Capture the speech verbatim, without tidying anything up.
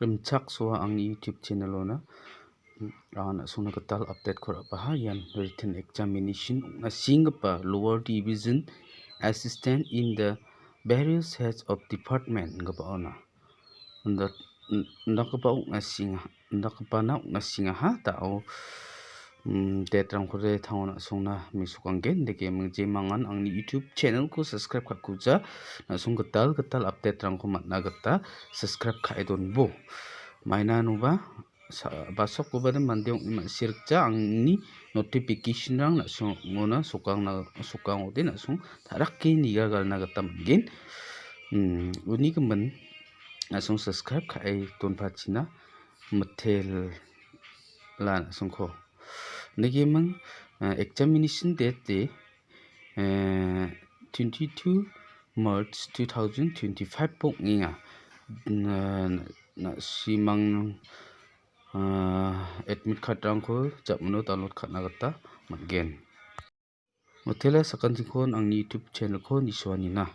Rimchaksoa angni YouTube channel-ona, mm, anga na·songna gital update-ko ra·baha. Ian written examination ong·na senggipa lower division assistant in the various heads of department gipao na. Indak-, in-, indakgipa ong·na senga, indakgipana ong·na sengaha, da·o, mm, date-rangkode tango na·songna mesokanggen. Dake mingje mangan angni YouTube channel-ko subscribe ka·kuja, na·song gital gital update-rangko man·a gita subscribe ka·e donbo. Mainanoba sa-, basokobade mande ong·e ma·sirikja, angni notification-rang na·songona sokangna-, sokangode na·song ta·rake niga galna gita man·gen. Mm, uni gimin na·song subscribe ka·e donpachina mitela na·songko. Nigiming, eh, examination date de, eh, twenty-two March two thousand twenty-five ong·enga. Na-, na-, simang, ah, admit card-rangko jamino download ka·na gita man·gen. Mitela sakantikon angni YouTube channel-ko nisoanina.